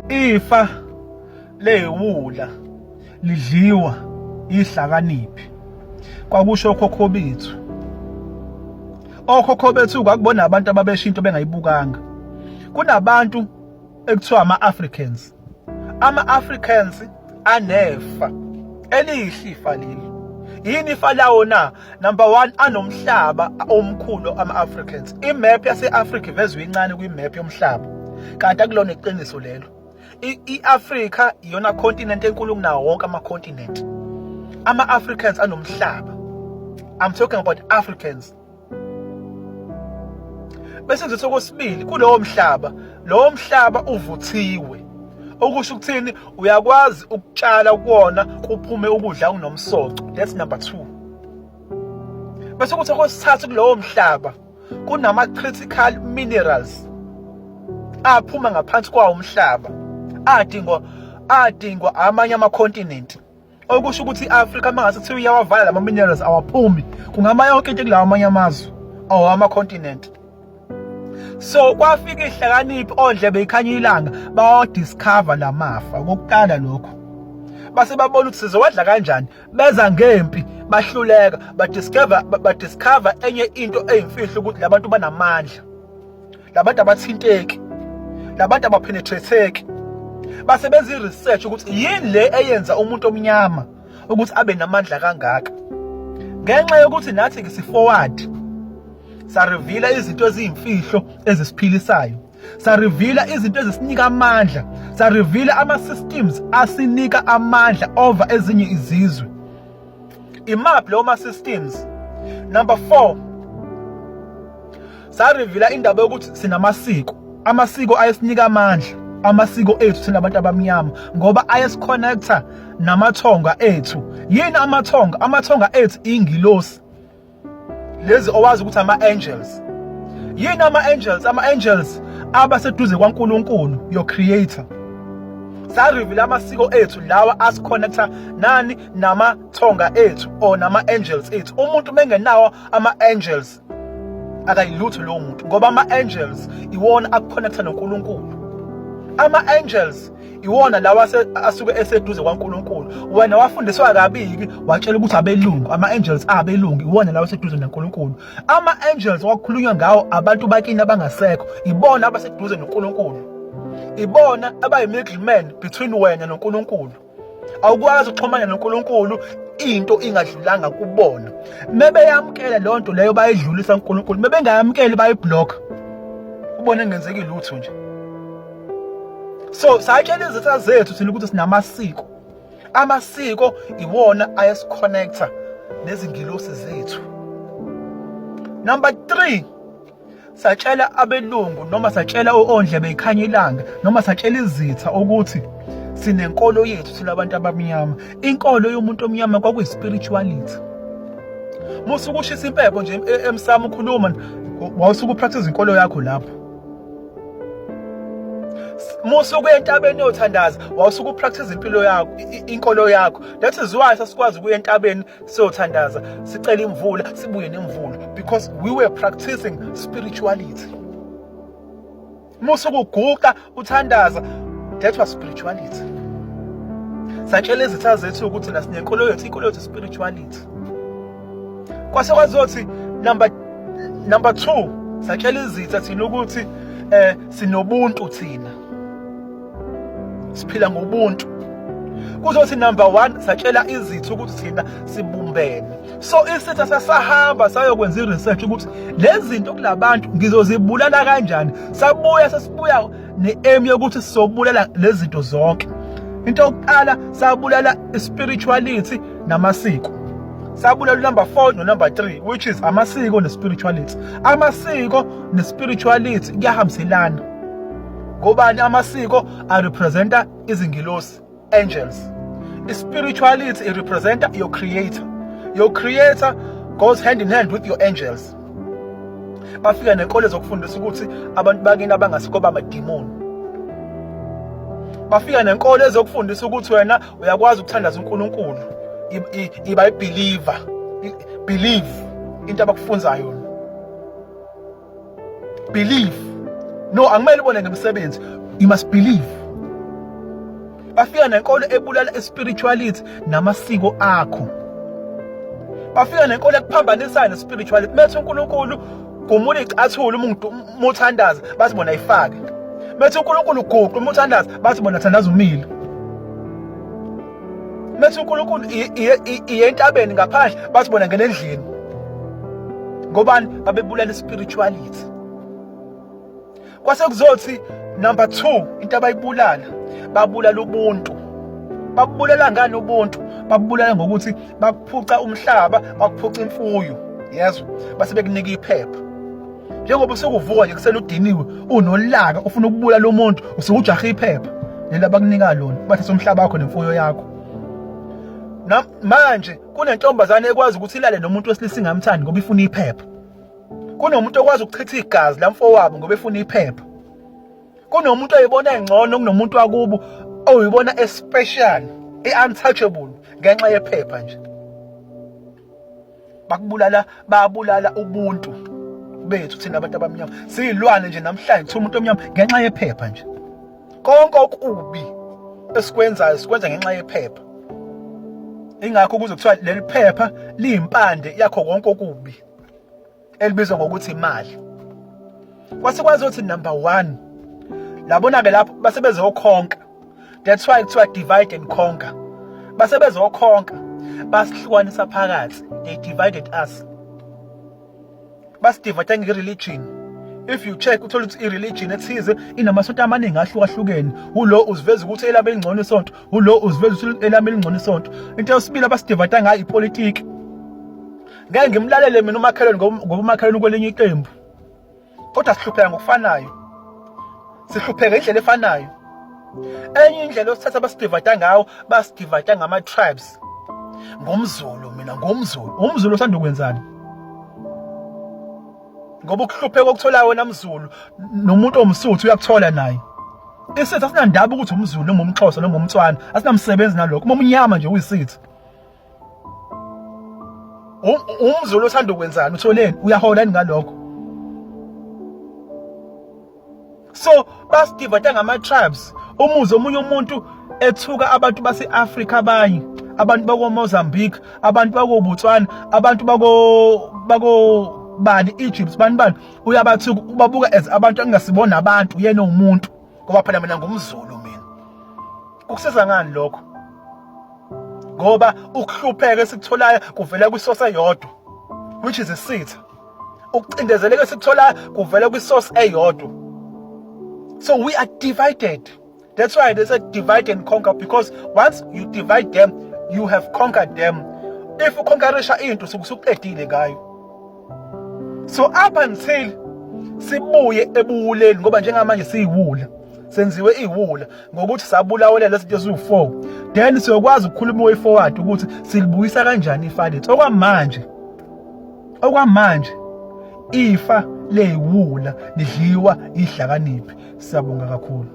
Ifa leyiwula lidliwa ihlakaniphi, kwakusho okhokho bethu. Okhokho bethu kwakubona abantu ababesho into bengayibukanga. Kunabantu ekuthiwa ama-Africans. Ama-Africans anefa elihle, ifa leli. Yini ifa lawo na? Number 1, anomhlaba omkhulu ama-Africans. I-map yase-Africa ivezwe incane kwi-map yomhlaba, kanti akulona iqiniso lelo. I-Africa iyona continent enkulu kunawo wonke ama-continent. Ama-Africans anomhlaba. I'm talking about Africans. Bese ngithi okwesibili, kulowo mhlaba, lowo mhlaba uvuthiwe, okusho ukuthini? Uyakwazi ukutshala kuwona kuphume ukudla okunomsoco. That's number 2. Bese kuthi okwesithathu, kulowo mhlaba kunama critical minerals aphuma ngaphansi kwawo umhlaba, adingwa amanye ama-continent, okusho ukuthi i-Afrika mangase kuthiwa iyawavala lama minerals, awaphumi, kungama yonke into kulawa amanye amazwe or ama-continent. So kwafika ihlakaniphi, ondlebe ikhanya ilanga, bawadiscover lamafa kokuqala. Lokho base babona ukuthi sizowadla kanjani. Beza ngempi, bahluleka. Badiscover enye into eyimfihlo, ukuthi labantu banamandla, labantu abathinteki, labantu abapenetrateki. Basebenza i-research ukuthi yini le eyenza umuntu omnyama ukuthi abe namandla kangaka. Ngenxa yokuthi nathi ke si-forward, sareveala izinto eziyimfihlo ezisiphilisayo, sareveala izinto ezisinika amandla, sareveala ama-systems asinika amandla over ezinye izizwe. Imaphi lawo ma-systems? Number 4, sareveala indaba yokuthi sinamasiko. Amasiko ayesinika amandla, amasiko ethu thina abantu abamnyama, ngoba ayesiconnecta namathonga ethu. Yini amathonga? Amathonga ethu ingilosi lezi owazi ukuthi ama-angels. Yini ama-angels? Ama-angels abaseduze kwaNkulunkulu, your creator. Sareveala amasiko ethu lawa asiconnecta nani? Namathonga ethu or nama-angels ethu. Umuntu mengenawo ama-angels akayilutho lowo muntu, ngoba ama-angels iwona akuconnecta noNkulunkulu. Ama-angels iwona lawa asuke eseduze kwaNkulunkulu. Wena wafundiswa kabili, watshela ukuthi abelungu, ama-angels abelungu iwona lawa aseduze noNkulunkulu. Ama-angels wakhulunywa ngawo abantu bakini abangasekho, ibona abaseduze noNkulunkulu, ibona abayi-middleman between wena noNkulunkulu. Awukwazi ukuxhumana noNkulunkulu into ingadlulanga kubona. Mebeyamkela leyo nto leyo, bayidlulisa uNkulunkulu. Mebengayamkeli, bayiblock, ubone kungenzeki lutho nje. So sayitshela izitha zethu thina ukuthi sinamasiko. Amasiko iwona ayesiconnecta nezingilosi zethu. Number 3, satshela abelungu noma satshela ondlebe ikhanya ilanga noma satshela izitha ukuthi sinenkolo yethu thina abantu abamnyama. Inkolo yomuntu omnyama kwakuyi-spirituality. Musuke ushisa impepho nje emsamo ukhuluma, wawusuke upractice inkolo yakho lapho. Musuke entabeni yothandaza, wawusuke upractice impilo yakho, inkolo yakho. That is why sasikwazi ukuya entabeni siyothandaza, sicela imvula, sibuye nemvula, because we were practicing spirituality. Musuke uguqa uthandaza, that was spirituality. Satshela izitha zethu ukuthi nasinenkolo yethu, inkolo yethu spirituality. Kwase kwazothi number 2, satshela izitha thina ukuthi sinobuntu thina, siphila ngobuntu. Kuzothi number 1, satshela izitha ukuthi thina sibumbene. So isitha sasahamba sayokwenza i-research ukuthi lezi zinto kulabantu ngizozibulala kanjani. Sabuya, sesibuya ne-aim yokuthi sizobulala lezi zinto zonke. Into yokuqala, sabulala spirituality namasiko. Sabulala number 4 no number 3, which is amasiko ne-spirituality. Amasiko ne-spirituality kuyahambiselana. Ngobani? Amasiko arepresenta izingilosi, angels. Spirituality representa your creator. Your creator goes hand in hand with your angels. Bafika nenkolo zokufundisa ukuthi abantu bakini abangasikho bamadimoni. Bafika nenkolo ezokufundisa ukuthi wena uyakwazi ukuthandaza uNkulunkulu, iba ibeliever, believe into abakufunza yona. Believe, no, akumele ubone ngemisebenzi, you must believe. Bafika nenkolo ebulala ispirituality namasiko akho. Bafika nenkolo ekuphambanisayo nespirituality. Methi uNkulunkulu gumula icathulo umuntu umuthandaza bathi bona ifake. Methi uNkulunkulu guqa umuthandaza bathi bona thandaza umile. Methi uNkulunkulu iye entabeni ngaphandle bathi bona ngena endlini. Ngobani babebulala ispirituality. Kwase kuzothi number 2 into abayibulala babulala ubuntu. Babulala ngani ubuntu? Babulala ngokuthi bakuphuca umhlaba, bakuphuca imfuyo. Yezwa? Base bekunika iphepha. Njengoba usukuvuka nje kusena udiniwe, unolaka, ufuna ukubulala umuntu, usuke ujaha iphepha. Leli abakunika lona, bathatha umhlaba wakho nemfuyo yakho. Manje kunentombazane ekwazi ukuthi ilale nomuntu wesilisa ingamthandi ngoba ifuna iphepha. Kunomuntu okwazi ukuchitha igazi lamfowabo ngoba efuna iphepha. Kunomuntu oyibona engcono kunomuntu wakubo oyibona especial, i-untouchable ngenxa yephepha nje. Bakubulala, babulala ubuntu bethu thina abantu abamnyama. Siyilwane nje namhlanje kuthiwa umuntu omnyama ngenxa yephepha nje. Konke okubi esikwenzayo sikwenza ngenxa yephepha. Ingakho kuze kuthiwa leli phepha liyimpande yakho konke okubi. Elibizwa ngokuthi imali. Kwase kwazi ukuthi number 1 labona ke lapho base bezokhonka. That's why kuthiwa divide and conquer. Base bezokhonka basihlukanisa phakathi. They divided us. Basidivide nge-religion. If you check uthola ukuthi i-religion ethize inamasonto amaningi ahlukahlukene. Ulo uziveza ukuthi elami elingcono isonto, ulo uziveza ukuthi elami elingcono isonto. Into yesibili abasidivide ngayo ipolitiki. Ngeke ngimlalele mina umakhelwane ngoba umakhelwane kwelinye iqembu. Kodwa sihlupheka ngokufanayo. Sihlupheka indlela efanayo. Enye indlela osithatha basidivide ngawo, basidivide ngama tribes. NgumZulu mina ngumZulu. UmZulu usanda ukwenzani? Ngoba ukuhlupheka okutholayo wena mZulu nomuntu omsuthu uyakuthola naye. Isitha asinandaba ukuthi umZulu noma umXhosa noma umTswana, asinamsebenzi nalokho. Uma umnyama nje uyisitha. UmZulu othanda ukwenzani utholeni uyahola yini ngalokho? So basidivide ngama tribes. Umuzi omunye umuntu ethuka abantu base-Afrika abanye, abantu bako Mozambique, abantu bako Botswana, abantu bako bani Egypt, bani bani, uyabathuka ubabuka as abantu engasibona abantu, yena umuntu ngoba phela mina ngumZulu mina. Kukusiza ngani lokho? Ngoba ukuhlupheka esikutholayo kuvela kwisource eyodwa, which is isitha. Ukucindezeleka esikutholayo kuvela kwisource eyodwa. So we are divided. That's why they said divide and conquer, because once you divide them, you have conquered them. If uconquerisha into usuqedile ngayo. So up until sibuye ebuwuleni, ngoba njengamanje siyiwula, senziwe iwula ngokuthi sabulawelela lezi zinto eziwu-4, then siyokwazi ukukhuluma way forward ukuthi silibuyisa kanjani ifa lethu. Okwamanje ifa leyiwula lidliwa ihlakaniphi. Siyabonga kakhulu.